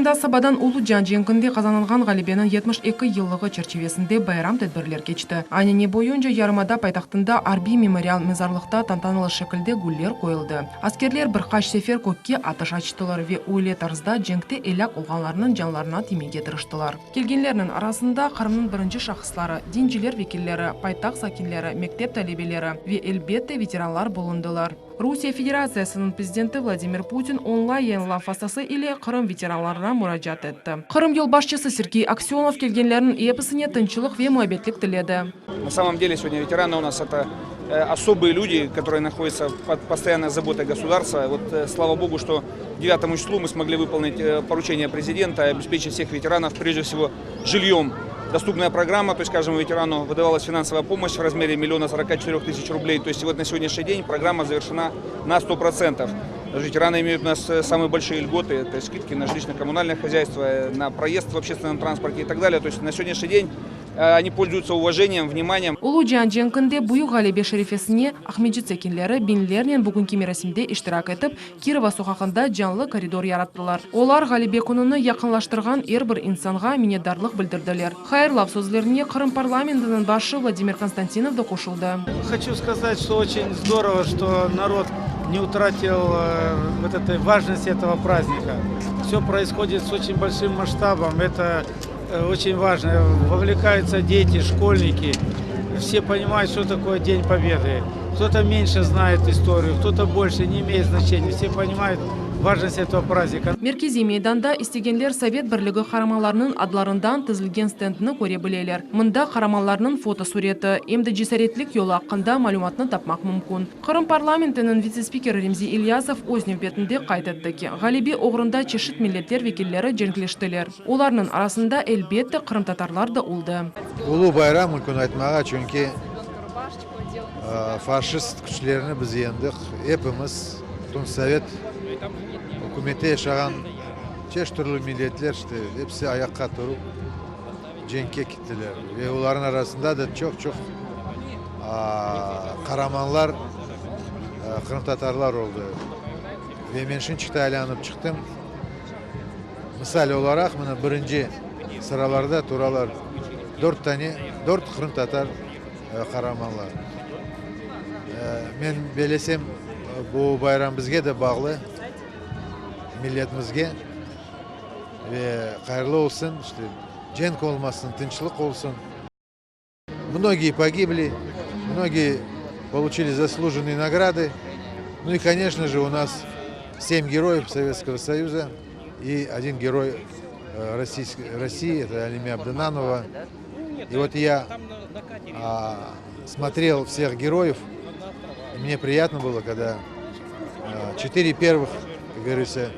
Qırımda sabadan Ulu cian cenkinde qazanılğan ğalebeniñ 72 yıllığı çerçivesinde bayram tedbirler keçti. Anane boyunca yarımada paytahtında arbiy-memorial mezarlıqta tantanalı şekilde güller qoyuldı. Askerler bir qaç sefer kökke atış açtılar ve öyle tarzda cenkte elâk olğanlarnıñ canlarına tiymege tırıştılar. Kelgenlerniñ arasında Qırımnıñ birinci şahısları, dinciler vekilleri, paytaht sakinleri, mektep talebeleri ve, elbette, veteranlar bulundılar. Rusiye Federatsiyasınıñ prezidenti Vladimir Putin onlayn yayınlav vastası ile Qırım veteranlarına muracaat etti. Qırım yolbaşçısı Sergey Aksönov kelgenlerniñ episine tınçlıq ve muabbetlik tiledi. На самом деле сегодня ветераны у нас это особые люди, которые находятся под постоянной заботой государства. Вот слава богу, что к 9 числу мы смогли выполнить поручение президента и обеспечить всех ветеранов прежде всего жильем. Доступная программа, то есть каждому ветерану выдавалась финансовая помощь в размере 1 044 000 рублей. То есть вот на сегодняшний день программа завершена на 100%. Ветераны имеют у нас самые большие льготы, это скидки на жилищно-коммунальное хозяйство, на проезд в общественном транспорте и так далее. То есть на сегодняшний день они пользуются уважением, вниманием. Ulu cian cenkinde büyük ğalebe şerefesine Aqmescit sakinleri biñlernen bugünki merasimde iştirak etip, Kirova soqağında canlı koridor yarattılar. Olar ğalebe kününi yaqınlaştırğan er bir insanğa minnetdarlıq bildirdiler. Hayırlav sözlerine Qırım parlamentiniñ başı Vladimir Konstantinov da qoşuldı. Хочу сказать, что очень здорово, что народ не утратил вот этой важности этого праздника. Все происходит с очень большим масштабом. Это очень важно. Вовлекаются дети, школьники. Все понимают, что такое День Победы. Кто-то меньше знает историю, кто-то больше, не имеет значения. Все понимают важность этого праздника. Merkeziy meydanda istegenler Sovet Birligi qaramanlarınıñ adlarından tizilgen stendni köre bileler. Mında qaramanlarnıñ fotosureti, em de cesaretlik yolu aqqında malümatnı tapmaq mümkün. Qırım parlamentiniñ vitse-spikeri Remzi İlyasov öz nevbetinde qayd etti ki, ğalebe oğrunda çeşit milletler vekilleri cenkleştiler. Olarnıñ arasında, elbette, qırımtatarlar da oldı. Ulu bayram mümkün aytmağa, çünki faşist küçlerini biz yeñdik. Epimiz, bütün sovet ükümette yaşağan çeşit türlü milletler, işte, episi ayaqqa turıp cenkke kettiler. Ve olarnıñ arasında da çoq-çoq qaramanlar, qırımtatarlar oldı. Ve men şimdicik aylanıp çıqtım. Misal olaraq, mına birinci sıralarda turalar dört tane, dört qırımtatar qaramanlar. Men belesem, bu bayram bizge de bağlı, milletimizge. Ve hayırlı olsun, işte, cenk olmasın, tınçlıq olsun. Многие погибли, многие получили заслуженные награды. Ну и, конечно же, у нас семь героев Советского Союза и один герой Российской, России, это Алиме Абдынанова. И вот я смотрел всех героев, и мне приятно было, когда четыре первых, как говорится,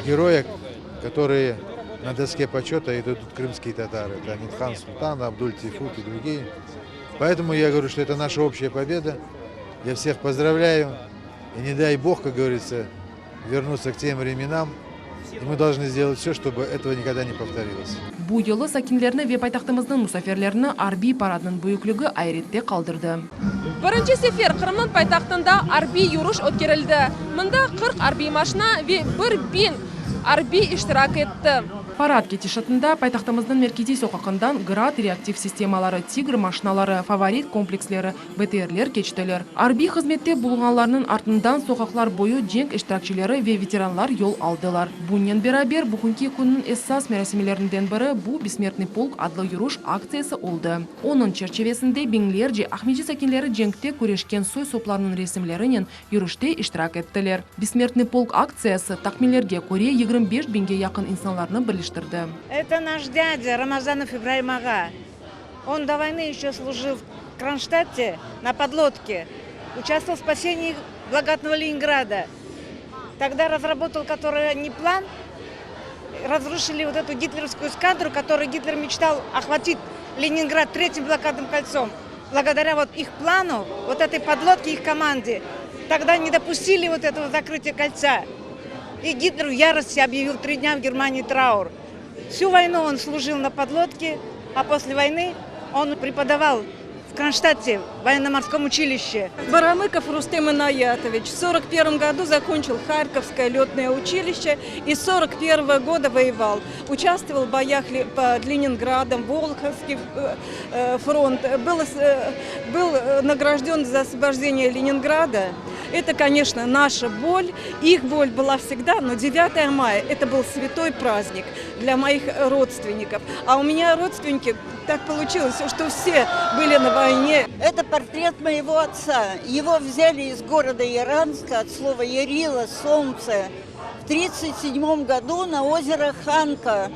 героя, которые на доске почета идут крымские татары. Это Амитхан Султан, Абдуль Тейфук и другие. Поэтому я говорю, что это наша общая победа. Я всех поздравляю. И не дай бог, как говорится, вернуться к тем временам. И мы должны сделать все, чтобы этого никогда не повторилось. Bu yılı sakinlerni ve paytahtımıznıñ musafirlerini arbiy paradnıñ büyükligi ayrette qaldırdı. Birinci sefer Qırımnıñ paytahtında arbiy yürüş ötkerildi. Mında 40 arbiy maşina ve 1000 arbiy iştirak etti. Parad ketişatında paytahtımıznıñ merkeziy soqaqından Grad reaktiv sistemaları, Tigr maşinaları, Favorit kompleksleri, BTRler keçtiler. Arbiy hızmette bulunğanlarnıñ artından soqaqlar boyu cenk iştirakçileri ve veteranlar yol aldılar. Bunen beraber bugünki künniñ esas merasimlerinden biri bu Bessmertnıy polk adlı yürüş aktsiyası oldı. Onıñ çerçivesinde biñlerce Aqmescit sakinleri cenkte küreşken soy-soplarnıñ resimlerinen yürüşte iştirak ettiler. Bessmertnıy polk aktsiyası tahminlerge köre 25 biñge yaqın insanlarnı birleştirdi. Это наш дядя Рамазанов Ибраим ağa. Он до войны еще служил в Кронштадте на подлодке. Участвовал в спасении блокадного Ленинграда. Тогда разработал, который не план, разрушили вот эту гитлеровскую эскадру, которую Гитлер мечтал охватить Ленинград третьим блокадным кольцом. Благодаря вот их плану, вот этой подлодке, их команде, тогда не допустили вот этого закрытия кольца. И Гитлер в ярости объявил 3 дня в Германии траур. Всю войну он служил на подлодке, а после войны он преподавал в в Кронштадте, в военно-морском училище. Барамыков Рустем Инаятович в 41 году закончил Харьковское летное училище и с 41 года воевал. Участвовал в боях под Ленинградом, Волховский э, э, фронт. Был, э, был награжден за освобождение Ленинграда. Это, конечно, наша боль. Их боль была всегда, но 9 мая – это был святой праздник для моих родственников. А у меня родственники, так получилось, что все были на войне. Это портрет моего отца. Его взяли из города Яранска от слова «Ярила», «солнце». В 1937 году на озеро Ханка.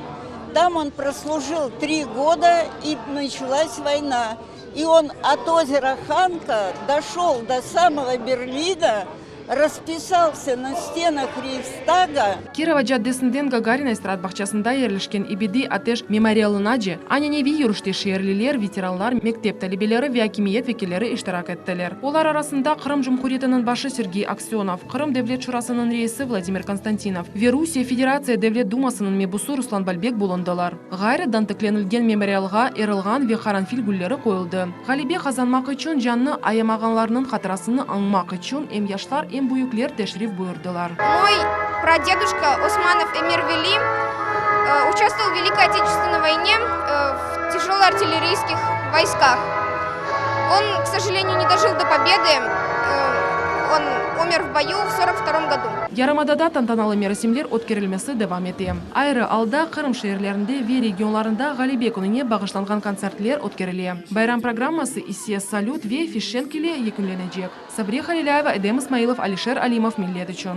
Там он прослужил три года, и началась война. И он от озера Ханка дошел до самого Берлина, расписался на стенах Рейхстага. Kirova caddesinden Gagarina istiraat bağçasında yerleşken Ebediy ateş memorialınace ananeviy yürüşte şeerliler, veteranlar, mektep talebeleri ve akimiyet vekilleri iştirak ettiler. Olar arasında Qırım Cumhuriyetiniñ başı Sergey Aksönov, Qırım Devlet şurasınıñ reisi Vladimir Konstantinov ve Rusiye Federatsiya Devlet Dumasınıñ mebusı Ruslan Balbek bulundılar. Ğayrıdan tiklenilgen memorialğa erılğan ve qaranfil gülleri qoyuldı. Ğalebe qazanmaq içün cannı ayamağanlarnıñ hatırasını añmaq içün em yaşlar, em büyükler teşrif buyurdılar. Moy pradeduşka Osmanov Emir Veli участвовал в Великой Отечественной войне в тяжелоартиллерийских войсках. Он, к сожалению, не дожил до победы, он умер в бою в 42 году. Yarımadada tantanalı merasimler ötkerilmesi devam ete. Ayrı alda Qırım şeerlerinde ve regionlarında Ğalebe kününe bağışlanğan kontsertler ötkerile. Bayram programması ise salüt ve fişenk ile yekünlenecek. Sabriye Halilâyeva, Edem İsmailov, Alişer Alimov, Millet içün.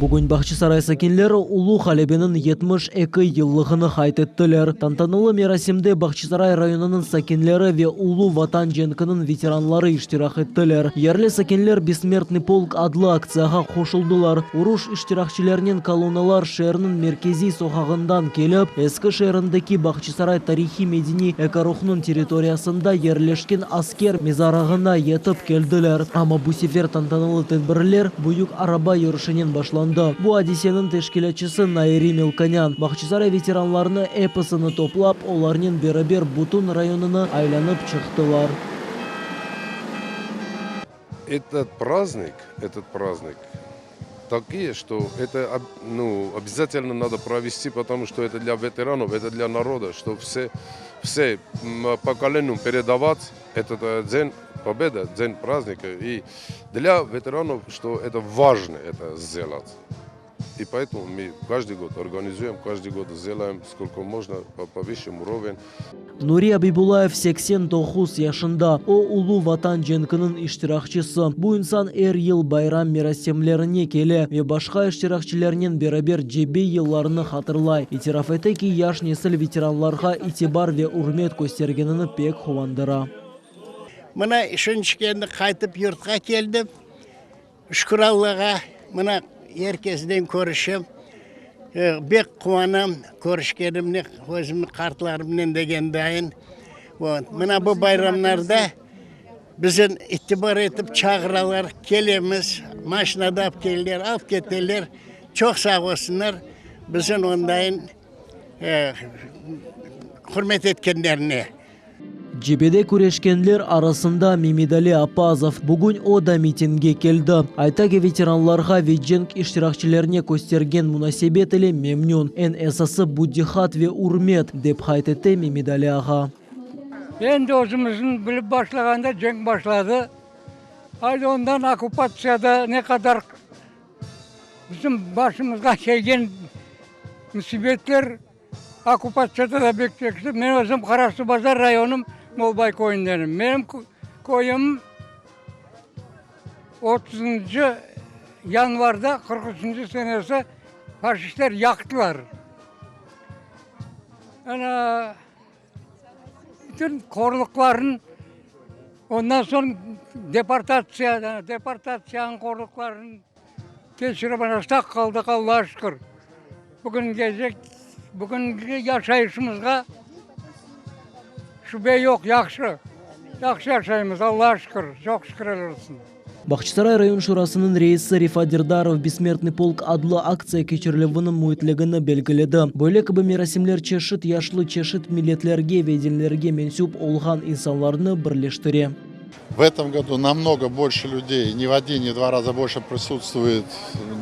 Bugün Bağçasaray sakinleri Ulu Ğalebeniñ 72 yıllığını qayd ettiler. Tantanalı merasimde Bağçasaray rayonınıñ sakinleri ve Ulu Vatan cenkiniñ veteranları iştirak ettiler. Yerli sakinler Bessmertnıy polk adlı aktsiyağa qoşuldılar. Uruş iştirakçilerinen kolonnalar şeerniñ merkeziy soqağından kelip, eski şeerindeki Bağçasaray tarihiy-medeniy ekoruhnıñ territoriyasında yerleşken Asker mezarlığına yetip keldiler. Amma bu sefer tantanalı tedbirler büyük araba yürüşinen başlandı. Bu adiseniñ teşkilâtçısı Nairi Melkonân, Bağçasaray veteranlarını episini toplap, olarnen beraber bütün rayonını aylanıp çıqtılar. Этот праздник, этот праздник такие, что это ну, обязательно надо провести, потому что это для ветеранов, это для народа, что все, все поколению передавать этот э, день Победы, день праздника. И для ветеранов, что это важно это сделать. И поэтому мы каждый год организуем, каждый год сделаем сколько можно по повыше уровень. Nuri Abibulayev 89 yaşında. O, Ulu Vatan cenkiniñ iştirakçisi. Bu insan er yıl bayram merasimlerine kele ve başqa iştirakçilernen beraber cebe yıllarını hatırlay. İtiraf ete ki, yaş nesil veteranlarğa itibar ve ürmet köstergenini pek quvandıra. Mına şunçıq endi qaytıp yurtqa keldim. Şükür Allağa, mına er kesnen körüşem. Bek quvanam körüşkenimne, özümniñ qartlarımnen degen dayın. Vot, mına bu bayramlarda bizni itibar etip çağıralar, kelemiz, maşinada alıp kelirler, alıp keteler. Çoq sağ olsunlar, bizni ondayın hürmet etkenlerine. Cebede küreşkenler arasında Memedali Appazov. Bugün o da mitingge keldi. Ayta ki, veteranlarğa ve cenk iştirakçilerine köstergen munasebet ile memnün. Eñ esası, bu diqqat ve ürmet, dep qayd ete Memedali ağa. Endi özümizniñ bilip başlağanda cenk başladı. Haydi ondan okkupatsiyada ne qadar bizim başımızğa kelgen müsibetler Okkupatsiyada da bek çekiştik. Men özüm Qarasuvbazar rayonım Molbay köyündenim. Menim köyüm otuzıncı yanvarda 43 üçünci senesi faşistler yaqtılar. Ana, bütün qorluqların ondan soñ deportatsiya, deportatsiyanıñ qorluqların Keçirip ana sağ qaldıq, Allağa şükür. Bugüngece, bugüngi yaşayışımızğa şübe yoq, yahşı. Yahşı yaşaymız, Allağa şükür, çoq şükürler olsun. Bağçasaray rayon şurasınıñ reisi Refat Derdarov Bessmertnıy polk adlı aktsiya keçirilüviniñ müitligini belgiledi. Böyle kibi merasimler çeşit yaşlı, çeşit milletlerge ve dinlerge mensüp olğan insanlarnı birleştire. V etom godu namnogo bolşe lüdey, ne v odin, ne v dva raza bolşe prisutstvuet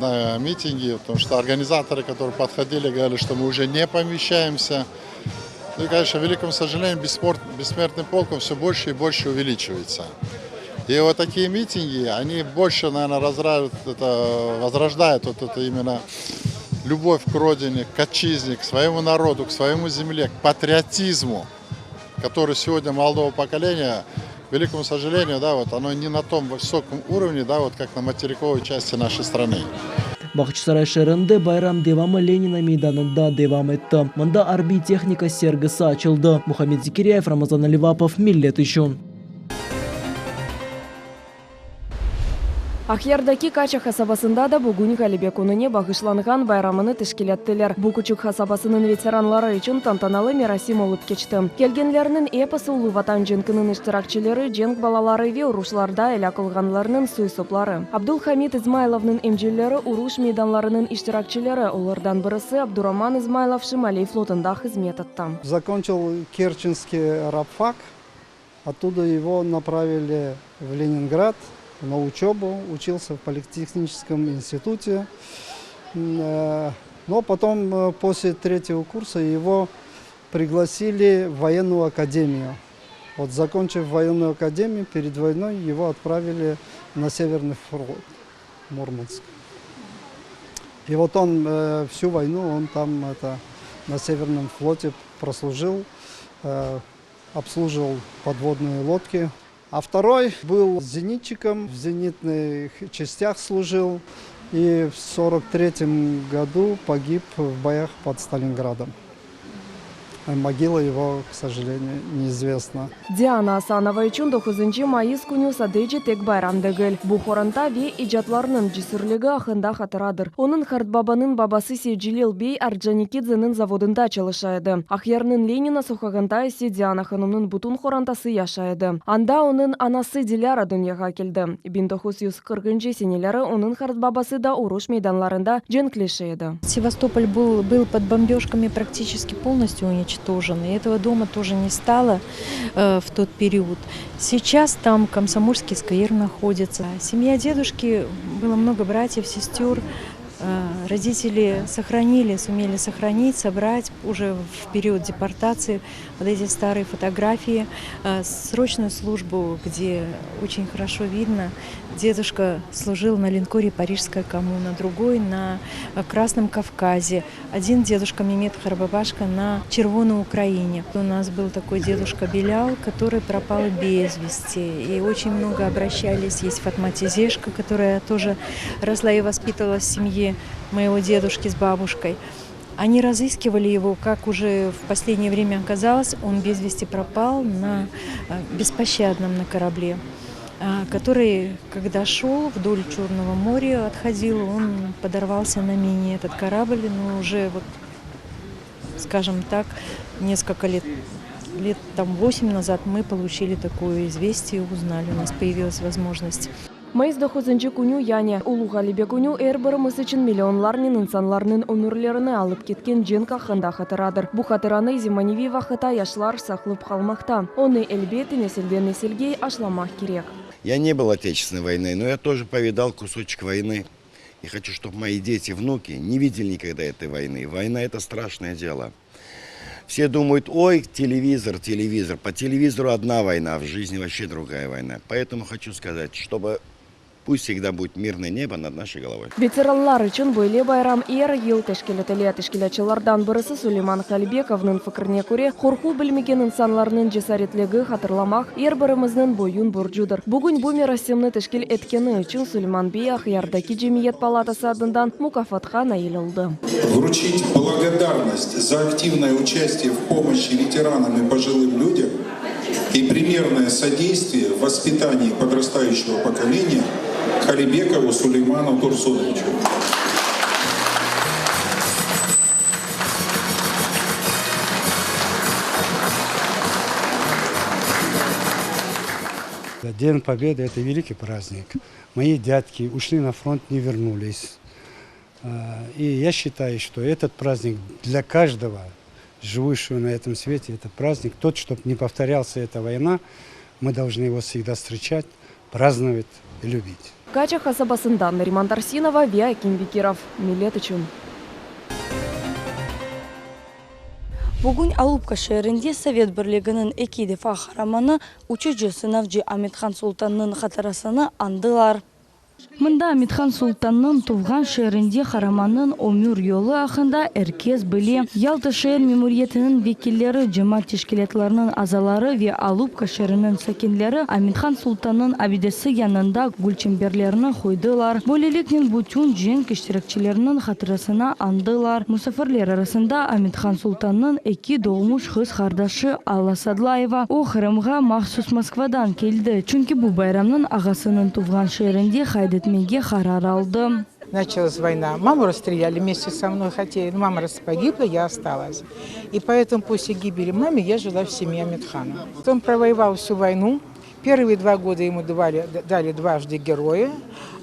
na mitinge, potomu çto organizatorı, kotorıye podhodili, govorili, çto mı uje ne pomeşçaemsâ. Nu i, koneçno, k velikomu sojaleniyu, Bessmertnıy polk, on vse bolşe i bolşe uveliçivaetsâ. I vot takiye mitingi, oni bolşe, naverno, razrayut, eto, vozrojdayut vot eto imenno lyubov k rodine, k otçizne, k svoyemu narodu, k svoyemu zemle, k patriotizmu, kotoryy segodnâ molodogo pokoleniya, k velikomu sojaleniyu, da, vot ono ne na tom vysokom urovne, da, vot kak na materikovoy çasti naşey stranı. Bağçasaray şeerinde bayram devamı Lenina meydanında devam etti. Mında arbiy tehnika sergisi açıldı. Muhammed Zekiryayev, Ramazan Alivapov, Millet içün. Aqyardaki Kaça qasabasında da bugün Ğalebe kününe bağışlanğan bayramını teşkil ettiler. Bu küçük qasabasınıñ veteranları içün tantanalı merasim olıp keçti. Kelgenlerniñ episi Ulu Vatan cenkiniñ iştirakçileri, cenk balaları ve uruşlarda elâk olğanlarnıñ soy-sopları. Abdulhamid İzmaylovnıñ emceleri uruş meydanlarınıñ iştirakçileri, olardan birisi Abduraman İzmaylov Şimaliy flotunda hızmet etti. Zakonçil Kerçenskiy rabfak, Ottуда его направили в Ленинград на учебу, учился в политехническом институте. Э, но потом, э, после третьего курса, его пригласили в военную академию. Вот закончив военную академию, перед войной его отправили на Северный флот, Мурманск. И вот он э, всю войну, он там это, на Северном флоте прослужил, обслуживал подводные лодки. А второй был зенитчиком, в зенитных частях служил и в 43 году погиб в боях под Сталинградом. Могила его, к сожалению, неизвестна. Diana Asanova içün doquzıncı mayıs künü sadece tek bayram degil. Bu qoranta ve ecatlarınıñ cesürligi aqqında hatıradır. Onıñ qartbabanıñ babası Seytcelil bey Ordzhonikidzeniñ zavodında çalışa edi. Aqyarnıñ Lenina soqağında ise Diana hanımnıñ bütün qorantası yaşay edi. Anda onıñ anası Dilâra dünyağa keldi. 1940-ncı seneleri onıñ qartbabası da uruş meydanlarında cenkleşe edi. Sevastopol был был под бомбежками практически полностью уничтожен, и этого дома тоже не стало в тот период. Сейчас там Комсомольский сквер находится. Семья дедушки, было много братьев, сестер. Родители сохранили, сумели сохранить, собрать уже в период депортации вот эти старые фотографии, срочную службу, где очень хорошо видно, дедушка служил на линкоре «Парижская коммуна», другой на Красном Кавказе. Один дедушка Мемет Харбабашка на Червоной Украине. У нас был такой дедушка Белял, который пропал без вести. И очень много обращались. Есть Фатма Тизешка, которая тоже росла и воспитывалась в семье моего дедушки с бабушкой. Они разыскивали его, как уже в последнее время оказалось, он без вести пропал на беспощадном на корабле, который, когда шел вдоль Черного моря, отходил, он подорвался на мине этот корабль, но уже вот, скажем так, несколько лет, лет там 8 назад мы получили такое известие, узнали, у нас появилась возможность. Mayıs doquzıncı künü, yani Ulu Ğalebe künü, er birimiz içün millionlarnen insanlarnıñ ömürlerini alıp ketken cenk aqqında hatıradır. Bu hatıranı zemaneviy vaqıtta yaşlar saqlıp qalmaqta. Onı, elbette, nesilden nesilge aşlamaq kerek. Я не был Отечественной войны, но я тоже повидал кусочек войны. И хочу, чтобы мои дети, внуки не видели никогда этой войны. Война – это страшное дело. Все думают, ой, телевизор, телевизор. По телевизору одна война, а в жизни вообще другая война. Поэтому хочу сказать, чтобы пусть всегда будет мирное небо над нашей головой. Veteranlar içün böyle bayram er yıl teşkil etile. Teşkilâtçılardan birisi Suleyman Qalbekovnıñ fikrine köre, qorqu bilmegen insanlarnıñ cesaretligi hatırlamaq er birimizniñ boyun borcudır. Bugün bu merasimni teşkil etkeni içün Suleyman bey Aqyardaki Cemiyet palatası adından mukâfatqa nail oldı. Вручить благодарность за активное участие в помощи ветеранам и пожилым людям и примерное содействие в воспитании подрастающего поколения Халибекову Сулейману Турсуновичу. День Победы – это великий праздник. Мои дядьки ушли на фронт, не вернулись. И я считаю, что этот праздник для каждого живущего на этом свете, это праздник тот, чтобы не повторялся эта война, мы должны его всегда встречать, праздновать и любить. Kaçaq qasabasından Nariman Tarsinova ve Akim Bekirov. Millet içün. Bugün Alupka şeerinde Sovet Birliginiñ eki defa Qaramanı, uçucı-sınavcı Amethan Sultannıñ hatırasını añdılar. Mında Amethan Sultannıñ tuvğan şeerinde qaramannıñ ömür yolu aqqında er kes bile. Yalta şeer memuriyetiniñ vekilleri, cemaat teşkilâtlarınıñ azaları ve Alupka şeeriniñ sakinleri Amethan Sultannıñ abidesi yanında gülçemberlerni qoydılar. Böyleliknen bütün cenk iştirakçileriniñ hatırasını añdılar. Musafirler arasında Amethan Sultannıñ eki doğmuş qız qardaşı Alla Sadlayeva. O, Qırımğa mahsus Moskvadan keldi, çünki bu bayramnıñ ağasınıñ tuvğan şeerinde qayd etmege qarar aldı. Началась война. Маму расстреляли вместе со мной, хотели. Мама погибла, я осталась. И поэтому после гибели мамы я жила в семье Аметхана. Он провоевал всю войну. Первые два года ему давали, дали дважды героя.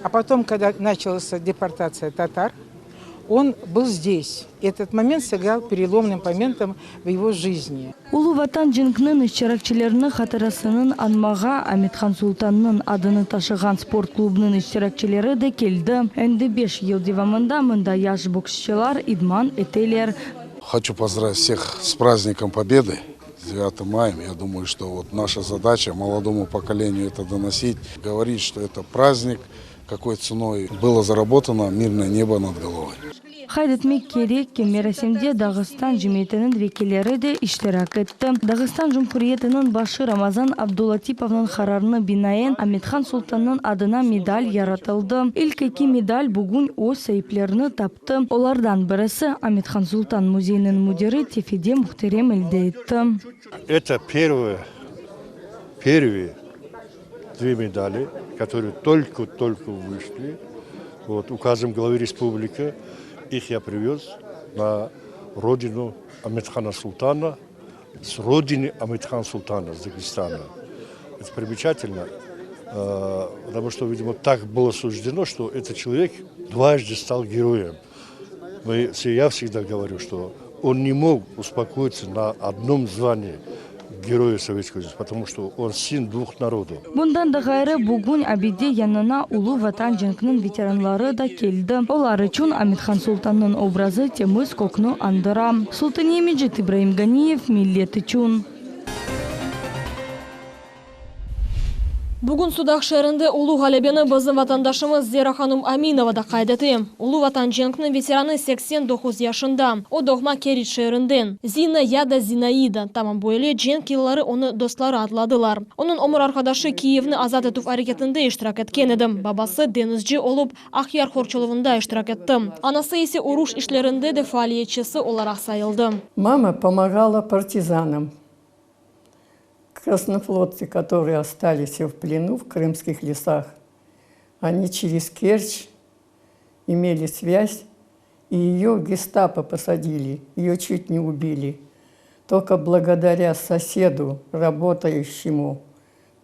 А потом, когда началась депортация татар, он был здесь. Этот момент сыграл переломным моментом в его жизни. Ulu Vatan cenkiniñ iştirakçileriniñ hatırasını añmağa Amethan Sultannıñ adını taşığan sport klubınıñ iştirakçileri de keldi. Endi beş yıl devamında mında yaş boksçılar idman eteler. Хочу поздравить всех с праздником Победы, с 9 мая. Я думаю, что вот наша задача молодому поколению это доносить, говорить, что это праздник, какой ценой было заработано мирное небо над головой. Qayd etmek kerek ki, merasimde Dağıstan cemiyetiniñ vekilleri de iştirak etti. Dağıstan Cumhuriyetiniñ başı Ramazan Abdulatipovnıñ qararına binaen Amethan Sultannıñ adına medal yaratıldı. İlk eki medal bugün öz saiplerini taptı. Olardan birisi Amethan Sultan müzeyiniñ müdiri Tefide Mühterem elde etti. Это первые, первые две медали, которые только-только вышли, вот, указом главы республики, их я привез на родину Аметхана Султана, с родины Аметхана Султана, с Дагестана. Это примечательно, э, потому что, видимо, так было суждено, что этот человек дважды стал героем. Мы, я всегда говорю, что он не мог успокоиться на одном звании Героя Советского Союза, потому что он сын двух народов. Bundan da ğayrı, bugün abide yanına Ulu Vatan cenkiniñ veteranları da keldi. Olar içün Amethan Sultannıñ obrazı temiz kökni añdıra. Sultaniye Mecit, İbraim Ganiyev, Millet içün. Bugün Sudaq şeerinde ulu ğalebeni bizim vatandaşımız Zera hanum Aminova da qayd ete. Ulu Vatan cenkiniñ veteranı 89 yaşında. O doğma Keriç şeerinden. Zina ya da Zinaida, tamam böyle cenk yılları onı dostları adladılar. Onıñ ömür arqadaşı Kiyevni azat etüv areketinde iştirak etken edi. Babası deñizci olıp, Aqyar qorçalavında iştirak etti. Anası ise uruş işlerinde de faaliyetçisi olaraq sayıldı. Mama pomogala partizanam. Краснофлотцы, которые остались в плену в крымских лесах, они через Керчь имели связь, и ее в гестапо посадили, ее чуть не убили. Только благодаря соседу, работающему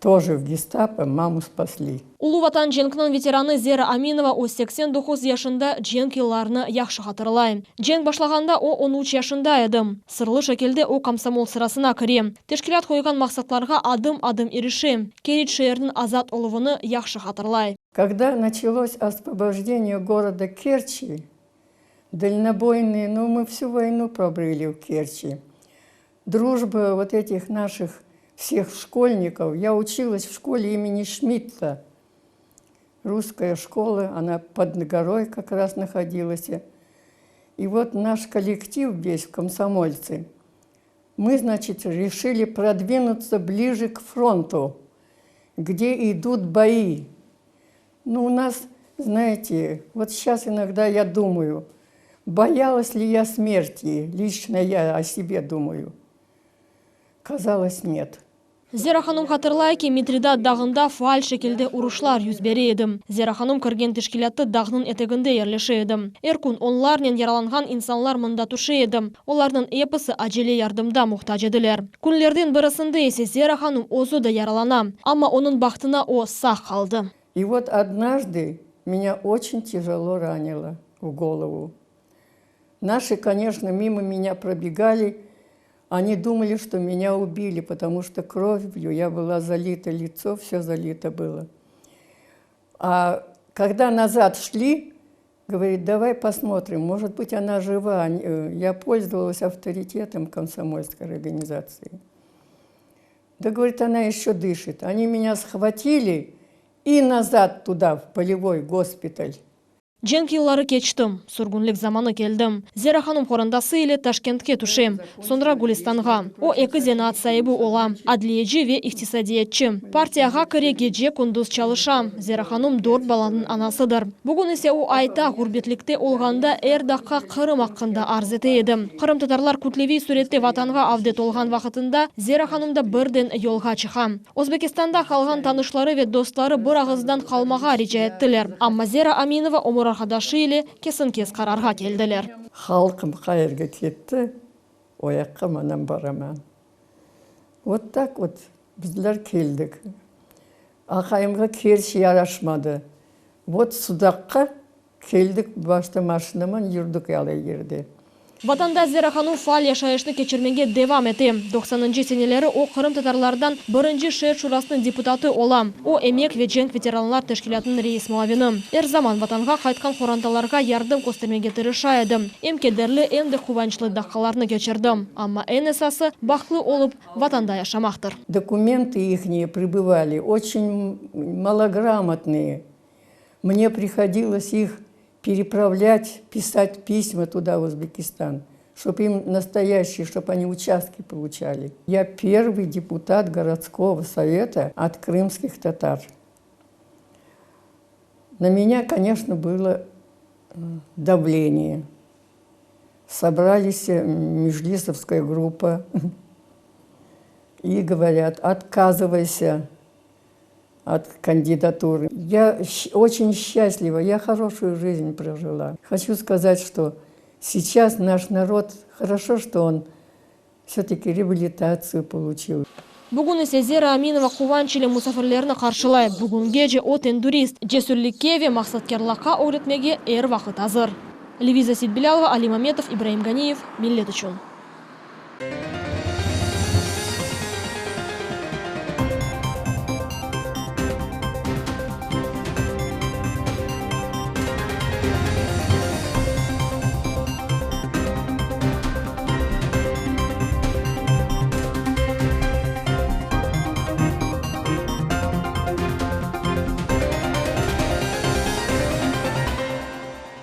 тоже в гестапо, маму спасли. Ulu Vatan cenkiniñ veteranı Zera Aminova öz 89 yaşında cenk yıllarını yahşı hatırlay. Cenk başlağanda o 13 yaşında edi. Sırlı şekilde o komsomol sırasına kire. Teşkilât qoyğan maqsatlarğa adım-adım irişe. Keriç şeeriniñ azat oluvını yahşı hatırlay. Когда началось освобождение города Керчи, дальнобойные, ну мы всю войну пробыли в Керчи. Дружба вот этих наших всех школьников. Я училась в школе имени Шмидта. Русская школа, она под горой как раз находилась. И вот наш коллектив весь, комсомольцы, мы, значит, решили продвинуться ближе к фронту, где идут бои. Ну, у нас, знаете, вот сейчас иногда я думаю, боялась ли я смерти, лично я о себе думаю. Казалось, нет. Zera hanum hatırlay ki, Mitridat dağında faal şekilde uruşlar yüz bere edi. Zera hanum kirgen teşkilâtı dağnıñ eteginde yerleşe edi. Er kün onlarnen yaralanğan insanlar mında tüşe edi. Olarnıñ episi acele yardımğa muhtac ediler. Künlerden birisinde ise Zera hanum özü de yaralana. Amma onıñ bahtına o sağ qaldı. И вот однажды меня очень тяжело ранило в голову. Наши, конечно, мимо меня пробегали, они думали, что меня убили, потому что кровью я была залита, лицо все залито было. А когда назад шли, говорит, давай посмотрим, может быть, она жива. Я пользовалась авторитетом комсомольской организации. Да, говорит, она еще дышит. Они меня схватили и назад туда, в полевой госпиталь. Cenk yılları keçti, sürgünlik zamanı keldi. Zera hanım qorantası ile Taşkentke tüşe, soñra Gülistanğa. O, eki zenaat saibi ola, adliyeci ve iqtisadiyatçı. Partiyağa kire, gece-kündüz çalışa. Zera hanım dört balanıñ anasıdır. Bugün ise o ayta, ğurbetlikte olğanda er daqqa Qırım aqqında arz ete edi. Qırımtatarlar kütleviy sürette Vatanğa avdet olğan vaqıtında Zera hanım da birden yolğa çıqa. Özbekistanda qalğan tanışları ve dostları bir ağızdan qalmağa rica ettiler. Amma Zera Aminova ömür arqadaşı ile kesen-kes qararğa keldiler. Halqım qayerge ketti, o yaqqa manam baraman. Vot tak vot bizler keldik. Aqayımğa Kerç yaraşmadı. Vot Sudaqqa Keldik başta maşinaman yürdik ala yerde. Vatanda Zera hanım faal yaşayışnı keçirmege devam ete. Doqsanıncı seneleri o qırımtatarlardan birinci şeer şurasınıñ deputatı ola. O, emek ve cenk veteranlar teşkilâtınıñ reis muavini. Er zaman Vatanğa qaytqan qorantalarğa yardım köstermege tırışa edi. Em kederli, em de quvançlı daqqalarnı keçirdi. Amma eñ esası, bahtlı olıp, Vatanda yaşamaqtır. Dokumenты ихние прибывали очень малограмотные. Мне приходилось их переправлять, писать письма туда, в Узбекистан, чтобы им настоящие, чтобы они участки получали. Я первый депутат городского совета от крымских татар. На меня, конечно, было давление. Собрались межлисовская группа и говорят, отказывайся от кандидатуры. Я очень счастлива, я хорошую жизнь прожила. Хочу сказать, что сейчас наш народ, хорошо, что он все-таки реабилитацию получил. Bugün ise Zera Aminova quvanç ile musafirlerni qarşılay. Bugüngece o tendürist, cesürlikke ve maqsatkârlıqqa ögretmege er vaqıt azır. Leviza Seytbilâlova, Alim Ametov, İbraim Ganiyev, Millet içün.